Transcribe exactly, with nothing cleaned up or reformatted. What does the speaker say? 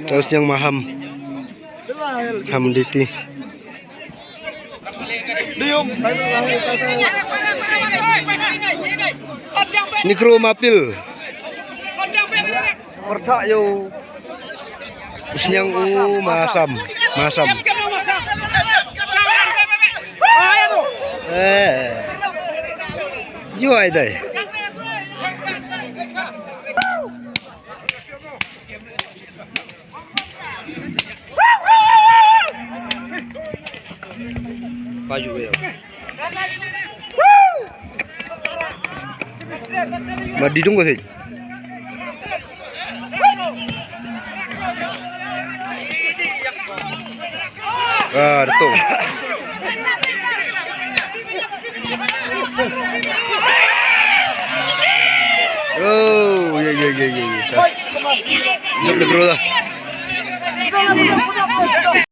Ka u Sniang Maham. Ham diti. Nikro Mapil. Percak yo. U Sniang u Masam. Masam. Eh. Yo ai dai. Paju ya. Madi dong ko sih. Ah, betul. Oh, ya, ya, ya, ya, ya. Jump the bro dah.